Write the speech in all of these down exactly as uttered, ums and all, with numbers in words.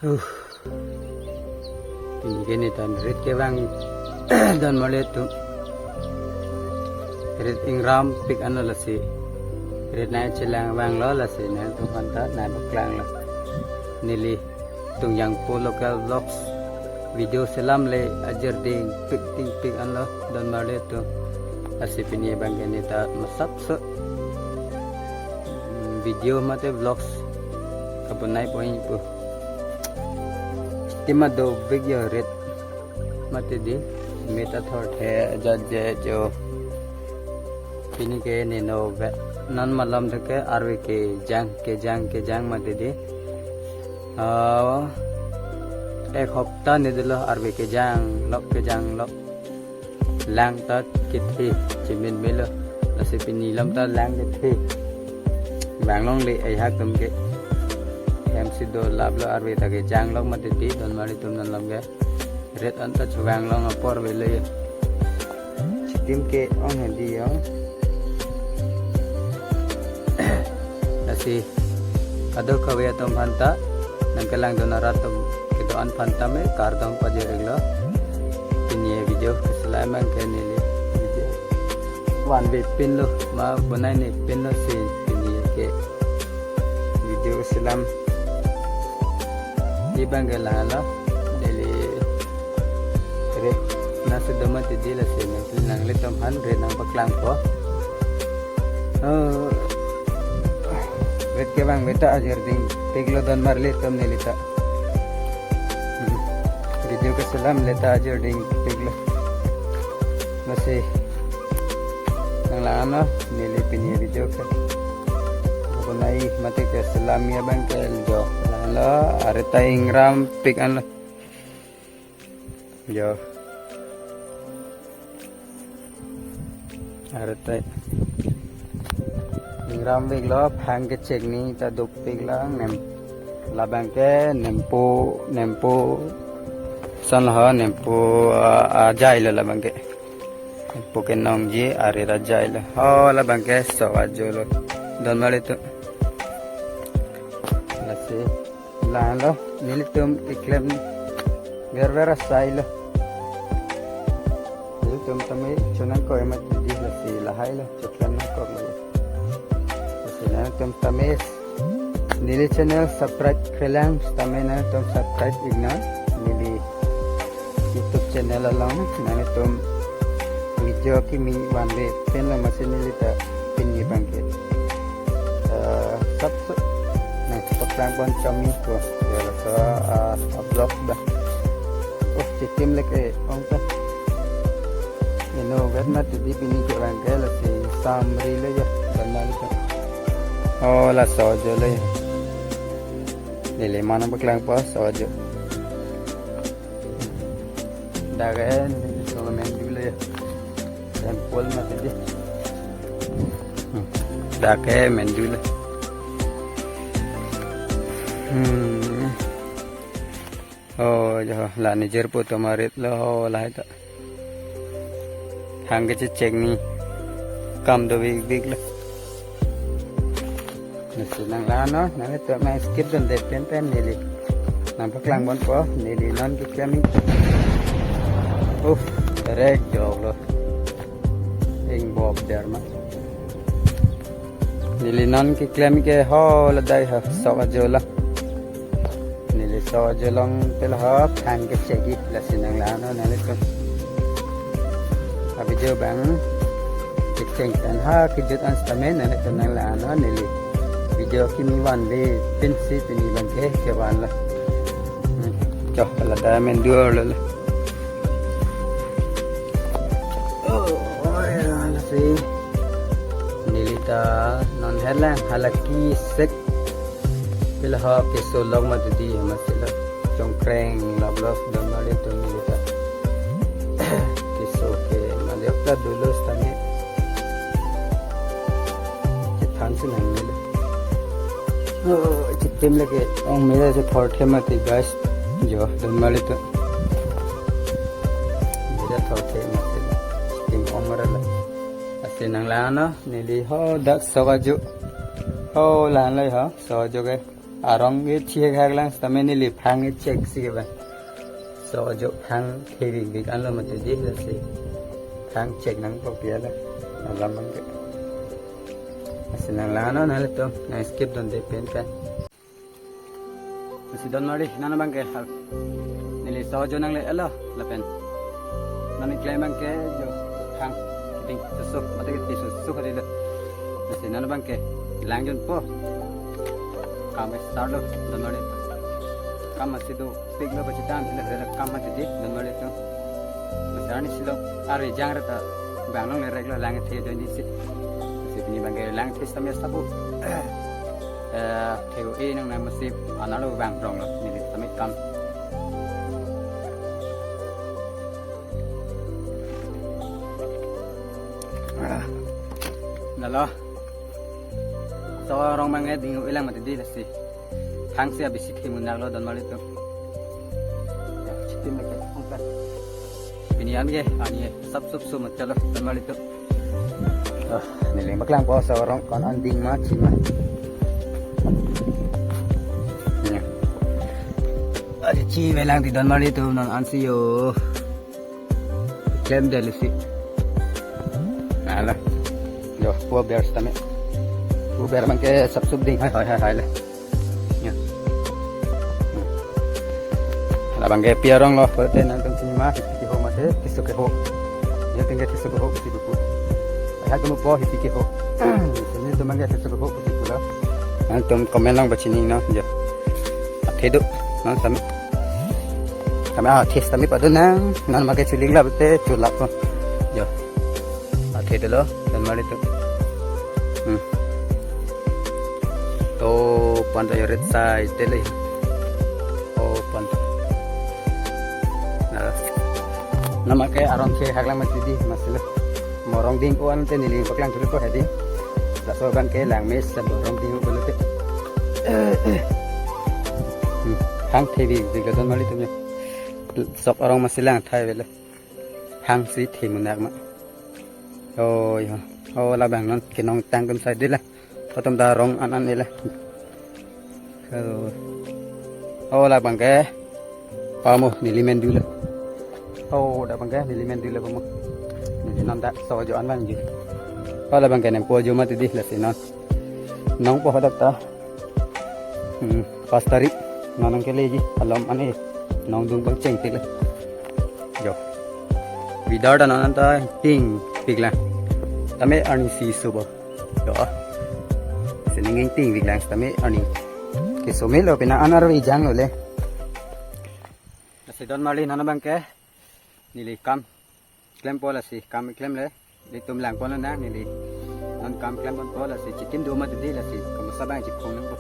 Uh. Pini ke netan rit kevang don marli atum. Rit ingram pik anlo lasi. Rit nangchelang vanglo lasi nangtum aphanta nangpaklanglo. Neli Tungjangpo Local Vlogs video selam le ajirding pik dingpik anlo don marli atum. Lasi pini abang ke neta masapso, mm, video mate vlogs kabonai pon-ikpo. Tima dovek yo rit mate di, meta thorthe ajat je jo. Pini ke neno ve non malom theke arve kejang kejang kejang mate di. Ah, ek hopta ne dolo arve kejang lok kejang lok. Lang ta kethe chemen melo. Lasi pini lam ta lang kethe. Vanglongle ai hak tum ke. Hem si dolaplo arve ta kejang lok mate di don marli atum non lam ke. Rit anta chuvanglong apor velo yo. Chitim ke ong hedi yo. Lasi kadokave atum aphanta nangkelangdun arat atum kedo-an aphanta me kardom pajir-iklo. Pini video keselam abang ke neli video vanve pinlo ma bonai ne pinlo si pini ke video keselam abang ke lahelo. Neli rit nangsi do mate di lasi nang, nanglitum aphan rit nangpaklangpo. Oh, rit kevang meta ajirding piklo don marli atum neli ta. Hmm. Video keselam le ta ajirding piklo. Lasi nanglang-anlo neli pini video ke. Bonai mate keselam abang ke jo. Lahelo, arve ta ingram pik anlo. Jo. Arve ta ingram piklo, phang kechekni ta dopiklo, nem labang ke nempo, nempo. Son ho nempo, ah, ajailo labang ke. Nempo kenongji, arve ajailo. Ho labang ke sok ajolo. Don marli atum. Lasi lahelo, nelitum keklem verver asailo. Nelitum tame chonangkok mate di lasi lahailo, choklem nangkoklo. Lasi nangtum tame neli channel subscribe-krelang tame nangtum subscribe-iknon. Neli YouTube channel along nangtum video kimi vanve pinlo masi neli ta pini abang ke. Eh, sab su, nangpaklangpon chomiko. Ya, laso, ah, ah, vlog ba. Oh, chitim le ke ong ta. Ino vet mati di pini ke abang ke lasi samrilo ya, don marli atum. Oh, laso ajolo ya. Neli ma nangpaklangpo, laso ajo. Dak ke, so mendulo ya. Temple mati di. Hmm. Dak ke mendulo. Hmm. Oh, jo, la neli jirpo atum arit lo, ho, lahai ta. Phang kechekni kam dovekveklo. Lasi nanglang-anlo, nangtum nang skip dunde pen pen neli nangpaklangponpo, neli non keklem-ik. Uff, direct joklo. Ingbop der ma. Neli non keklem ke ho ladak ho sok ajolang. Neli sok ajolong tel ho phang kechekji lasi nanglang-anlo nanglitum. Avideo abang kecheng pen ha kejut an sitame nanglitum nanglang-anlo neli video kimi vanve pinsi pini abang ke kevanlo. Hmm. Cho, ladak mendulo. Oh, oh, ya, lasi. Neli ta non herlang halaki sek. Pila ho keso lok mati di masilo. Chongkreng lok lok don marli atum neli ta. Keso ke mali ok ta dolo sitame. Kethan si nang mele. Oh, chitim le ke ong mele si thorthe mati guys. Jo, don marli atum. Mele thorthe mati. Chitim ong mara la. Lasi nanglang-anlo, neli ho dak sok ajo. Ho lang lo ho, sok ajo ke. Arong ke chihek hak lang sitame neli phang ke chek si ke bang. So jo phang thevik vik anlo mati di lasi. Phang chek nangpo pi ala. Alam bang ke. Lasi nang lang non hal to. Nang skip dunde pen kan. Lasi don mari, nana bang ke hal. Neli so jo nanglelo lapen. Nani klem bang ke jo phang kiting susu, mate kiting susu kali lo. Lasi nana bang ke lang junpo. Kam start lo, don mari. Kam masi dopik lo, pachitan, ila ila kam mati di, don mari to. Lasi arnisi lo, arve jang reta, bang long le rek lo lang the doni si. Lasi pini bang ke lang the sitame sabu. Eh, the-o-e nang nang masi, analo bang rong lo, neli sitame kam. Ah. Nalo. So arong bang ke ding-o-e lang mati di lasi. Phang si abisi the munak lo don mari to. Ya, chitim lagi, ongkar. Pini an ke, ani ke, sap sup sup mati lo don mari to. Ah, neli bak langpo so arong ko-an an ding ma chi ma. Ya. Adi chi me lang di don mari to non an si yo. Klem dele si. Ala. Jo, pu aber sitame. Pu aber bang ke sap sup ding hai hai hai hai le. Ya. Ala bang ke pi arong lo, pute nangtum chinima, hiti ke ho mate, keso ke ho. Ya, tinggal keso ke ho, si buku. Hai kamu po, hiti ke ho. Sini tu bang ke keso ke ho, si buku lo. Nangtum comment lang pachini non, ya. Athe do, non sitame. Kami ah, test kami padu nang, nang make chuling la bete, chulak ko. Jo. Athe dolo, don mari to. Hmm. To, pan to yo red side, dele. Oh, pan to. Nah. Nang make arong ke hak lang mati di, masi lo. Mo arong ding-o-e ante neli bak lang thulo ko hedi. Laso bang ke lang mes sa arong ding-o-e lo te. Hmm. Phang thevik vik lo don mari to ya. Sok arong masi lang thai velo. Phang si the munak ma. Oh, yo. Oh, labang non kenong tang tum sai dila. Patum da arong an an ila. Oh. Oh, labang ke. Pamo neli men dulu. Oh, da bang ke neli men dulu pamo. Neli non da so jo an bang ji. Oh, labang ke nempo jo mati di lasi non. Nong po hadak ta. Hmm, pas tarik. Nonong ke leji. Alom ane. Nong dung bang cheng tila. Jo. Weather ta non ta ting pik lang. Tame arnisi subo. Jo. Sining ting pik lang tame arni. Keso me lo pina an arve jang lo le. Lasi don mari nana bang ke. Neli kam klempo lasi kam klem le. Nelitum langpon lo nang neli. Non kam klemponpo lasi chitim do mati di lasi. Kamusa bang chikhong nangpo.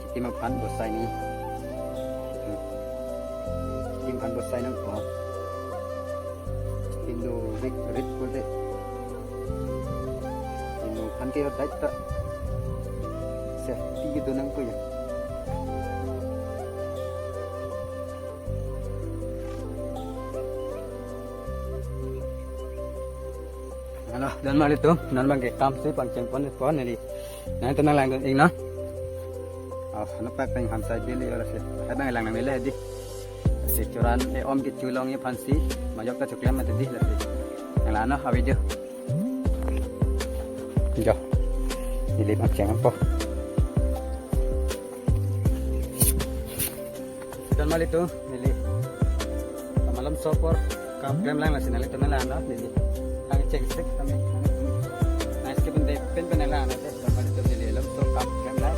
Chitim aphan bosai ni. Chitim aphan bosai nangpo. Chitim dovik rit pute. Chitim aphan ke yo dai ta. Safety kedo nangpo ya. Halo, don mari to, non bang ke kam si pangcheng pon pon neli. Nangtum nang lang dun ing non. Oh, nangpak peng ham sai dili ora si. Hai bang lang nang mele di. Si churan e om ke chulong e phan si. Majok ta chuklem mati di lasi. Nang lano a video. Jo. Neli pangcheng po. Don mari to, neli. Malam sopor, kam klem lang lasi nangtum nang lang no, neli. Kang cek sek kami. Nice ke pen de, pen pen lang no, don mari to neli. Alam so kam klem lang.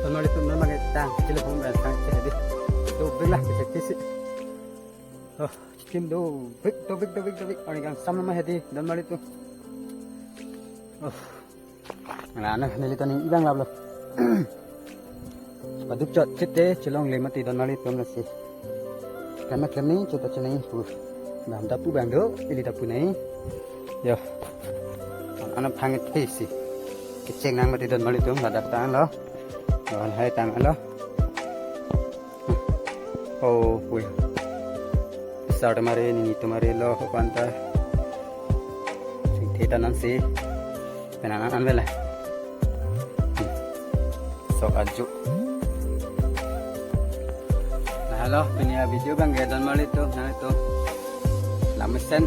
Tonoli tum nama ke tang, chile pon ba tang chile di. dovek la, kechek si. Oh, chitim dovek, dovek, dovek, dovek. Arni kangsam nama hedi, don marli atum. Oh. Nana, neli ta ning ibang laplo. Paduk chot chit te chelongle mati don marli atum lasi. Kama kami chot ta chenai pu. Bang ta pu bang do, ili ta pu nai. Yo. An-an aphang the si. Kecheng nang mati don marli atum, ladak tanglo. Lahai tanglo. Oh, pui. Sar atum mari, nini atum mari lo, ho panta. Sing theta nang si. Penang an vela. Sok aju. Nah, halo, pini avideo abang ke don marli atum, nangtum. Langmesen,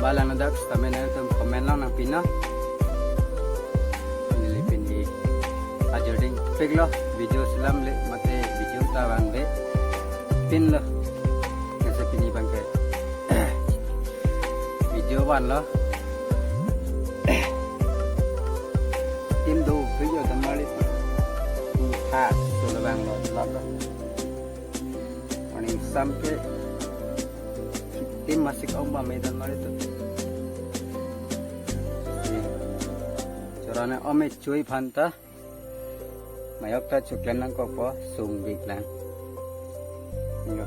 ba lang ladak, sitame nangtum comment along nangpinon. Neli pini ajor dingpiklo, video selam le, mate video ta vanvepinlo. Lasi pini abang ke video vanlo. Chitim dovek yo don marli atum. Ha, so labang lo, lo, lo. Arni kangsam ke chitim masik ong ba me don marli atum. Si. Chorana ome chui phanta. Mayok ta choklem nangkokpo, sung bik lang. Yo.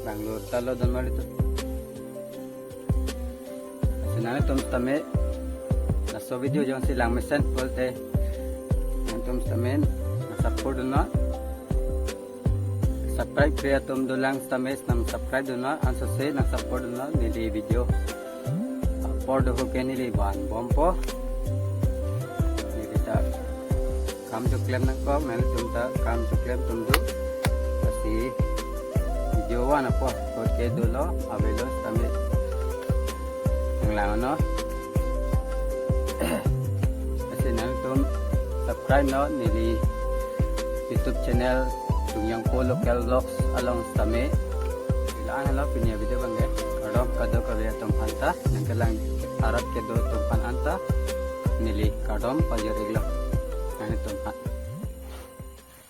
Bangalore ta lo don marli atum. Si nangtum sitame, laso video jongsi langmesen pulote, nangtum sitame nang support dunnon. Subscribe kre atum dolang sitame nang subscribe dunnon, ansose nang support dunnon neli video. Apor do ho ke neli vanbompo. Neli ta kam choklem nangkok, nangtum ta kam choklem atum do. Lasi video van apor, ho ke dolo, avelo sitame nang langnon. Lasi nangtum subscribe non neli YouTube channel Tungyangpo Local Vlogs along sitame. Ila-an lo pini avideo abang ke. Kardom kadokave atum aphanta, nangkelang arat kedo atum aphan anta neli kardom pajir-iklo. Nangtum aphan.